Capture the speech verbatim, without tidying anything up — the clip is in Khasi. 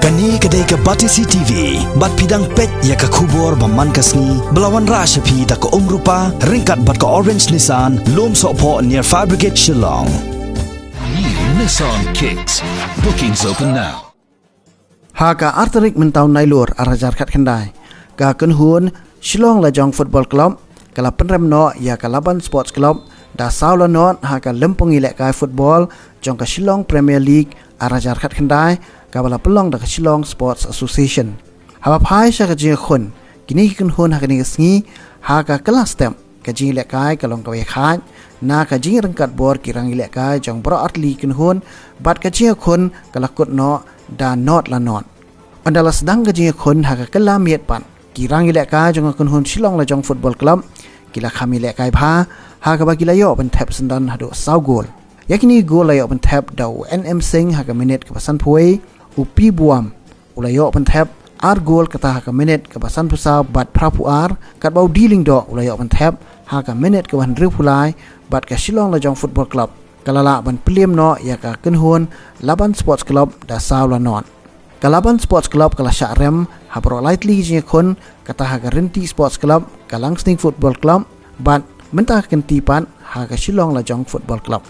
Kane ka dei ka Batesi T V, bad phi dang peit ïa ka khubor ba man ka sngi, ba la wanrah sha phi da ka Umrupa, ryngkat bad ka Orange Nissan, Lum Sohphoh near Fire Brigade Shillong. New Nissan Kicks. Bookings open now. Ha ka ar tarik mynta u Nailur ar hajar khatkhyndai, ka kynhun Shillong Lajong Football Club ka la pynrem noh ïa ka Laban Sports Club da saw la not ha ka lympung ïalehkai football jong ka Shillong Premier League ar hajar khatkhyndai, kaba la pynlong da ka Shillong Sports Association. Haba phai sha ka jingïakhun kine ki kynhun ha kane ka sngi, ha ka kylla step ka jingïalehkai ka long kaba ïakhaid na ka jingïaryngkat bor ki rangïalehkai jong baroh artylli ki kynhun, bad ka jingïakhun ka la kut noh da not la not. Ynda la sdang ka jingïakhun ha ka kylla miet pat, ki rangïalehkai jong ka kynhun Shillong Lajong Football Club ki la kham ïalehkai bha, ha kaba ki la ïoh ban thep syndon haduh saw gol. Ïa kine ki gol la ïoh ban thep da u N M Singh ha ka minit kaba sanphew wei, u P Buam u la ïoh ban thep ar gol, kata ha ka minit kaba sanphew saw bad phraphew ar, katba u D Lyngdoh u la ïoh ban thep ha ka minit kaba hynriewphew lai, bad ka Shillong Lajong Football Club ka la lah ban pynliem noh ïa ka kynhun Laban Sports Club da saw la not. Ka Laban Sports Club ka la shah rem ha baroh lai tylli ki jingïakhun, kata ha ka Rynti Sports Club, ka Langsning Football Club, bad mynta ka kynti pat ha ka Shillong Lajong Football Club.